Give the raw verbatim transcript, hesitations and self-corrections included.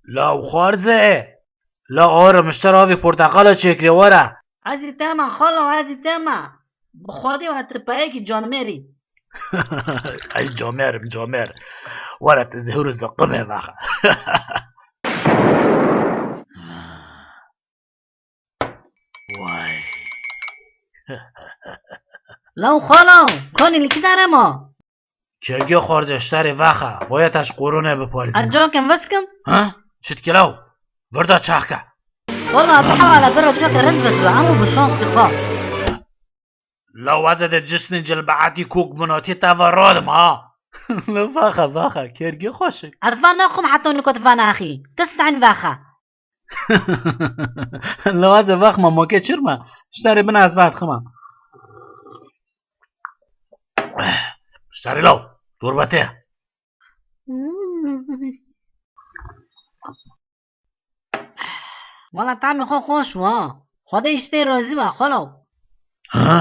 Law xwarze. La orim, ji te re avê porteqala çêkirê, were. Ezî tema, xalo, ezî tema. Bi Xwedê we tu peyekî camêrî. Ez camêr im, camêr. Were tu zehûr û ziqimê vexe. Vay. Law xalo, konî li kî dere ma? Kevgê xwarze, ji te re vexe. Voye te ji koronayê biparêzin. Ez cakin viskim? Ha? Çi dikî law? Vir da çaxke. Xalo, bi hewale bira cakin rind vislo, emo bi şansî xwe. Law ez ê di cisnê cilbeetî kok binatî te ve radim ha. Law vexe, vexe, kevgê xweşik. Ez ve naxim heta niko tu venaxî. Tu sen vexe. Law ez ê vexma, ma ke çirme. Ji te re bine ez vedixima. Ji te re law, torbetê. Wala tamê xwe xweş wa. Xwedê ji te razî be, xalo. Ha?